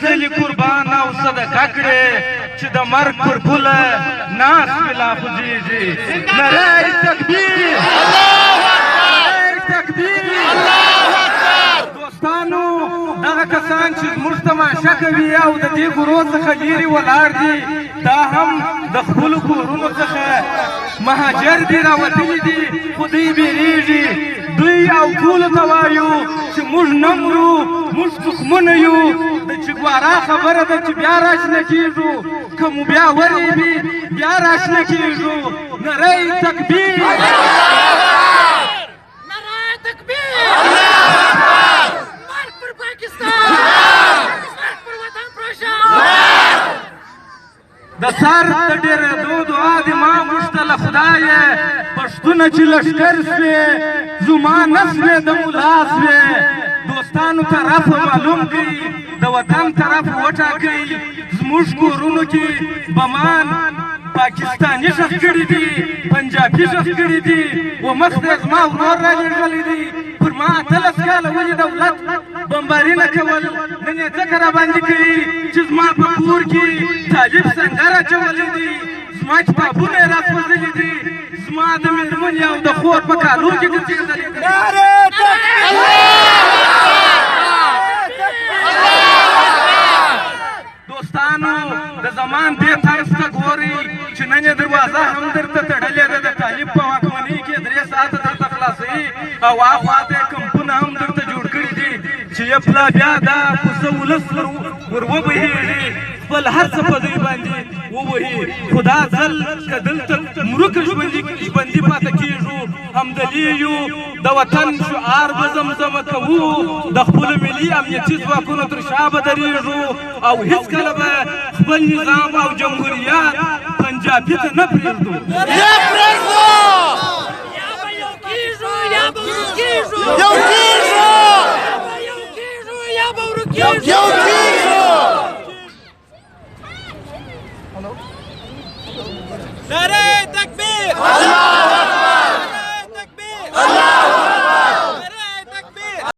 ځلې قربان او صدقه کړې چې د مرګ پر پوله ناست مې لا خوځېږي. نری تکبیر، نری تکبیر. دوستانو، دغه کسان چې زموږ تماشه کوي او د دې ګروه څخه لیرې ولاړ دي، دا هم د خپلو کورونو څخه مهاجر دي، راوتلي دي، خو دوی بیریږي. دوی او ټولو ته وایو چې موږ نه مرو، موږ تخمونه یو. د چګوارا خبره ده چې بیا راشنه کېږو، که مو بیا ورېبي بیا راشنه کېږو. نری تکبیر، نعره تکبیر، مرګ پر پاکستان، مرګ پر وطن فروشان. د سر د ډېرېدو دعا دې ما غوښته له خدایه. پښتونه چې لښکر سوې، زما نه سوې، د ملا سوې. دوستانو طرف معلوم کړئ، د وطن طرف وټاکئ. زموږ کورونو کې بمان پاکستاني ښخ کړي دي، پنجابي ښخ کړي دي. و مخ ته زما ورور رالیږلی دی. پر ما 18 کاله ولې دولت بمباري نه کول؟ نن یې ځکه راباندې کوي چې زما په کور کې طالب سنګر اچولی دی، زما کتابونه یې راسوځلي دي، زما د مېرمنې او د خور په کالو کې ګرځېدلی دی. دوستانو، د زمان دې طرز ته ګورئ چې نن یې دروازه هم درته تړلې ده، د طالب په واکمنۍ کې 3 ساعته درته خلاصوي، او هاخوا ته یې کمپونه هم درته جوړ کړي دي چې یې پلا بیا دا پسه ولس ور وبهېږي، خپل هر څه په دوی باندې ووهي. خو دا ځل که دلته مرو که ژوندي پاتې کېږو، همدلي یو، د وطن شعار به زمزمه کوو، د خپلو ملي امنیتي ځواکونو تر شا به درېږو، او هیڅکله به خپل نظام او جمهوریت پنجابي ته نه پرېږدو. نه پرېږدو. یا به یو کېږو یا به ورک کېږو، یو کېږو، یا به یو کېږو یا به ورک کېږو. یو کېږو. نعره تکبیر،